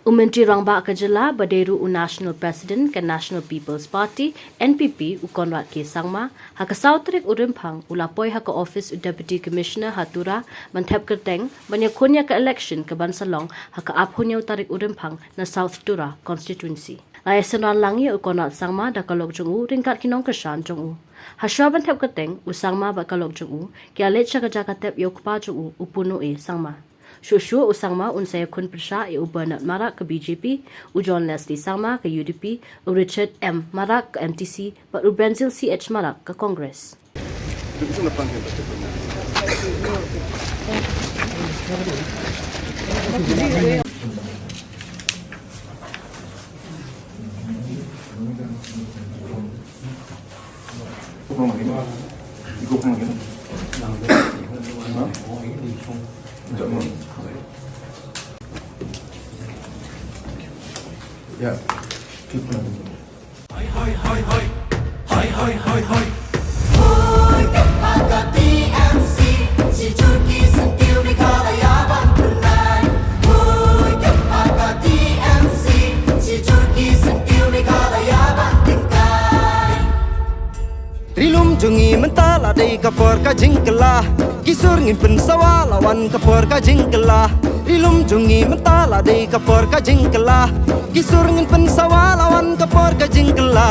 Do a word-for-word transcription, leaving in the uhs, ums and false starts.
U Myntri Rangbah ka Jylla ba dei ruh u National President ka National People's Party, N P P, u Conrad K Sangma, ha ka saw tarik u Rymphang u la poi ha ka ophis u Deputy Commissioner ha Tura ban thep kyrteng ban ïakhun ïa ka election ka ban sa long ha ka arphew hynñiew tarik u Rymphang na South Tura Constituency. La ïasynran lang ïa u Conrad Sangma da ka lok jong u ryngkat ki nongkyrshan jong u. Hashwa ban thep kyrteng, u Sangma bad ka lok jong u ki la leit sha ka jaka thep ïa u kpa jong u, u Puno A Sangma. Shuh shuh u Sangma un sa ïakhun pyrshah ïa u Bernard Marak ka B J P, u John Leslie Sangma ka U D P, u Richard M Marak ka M T C bad u Benzil C H Marak ka Congress. Ri lum jong ngi mynta la dei ka por ka jingkylla. Ki sur ngin pynsawa la wan ka por ka jingkylla. Ri lum jong ngi mynta la dei ka por ka jingkylla. Ki sur ngin pynsawa la wan ka por ka jingkylla.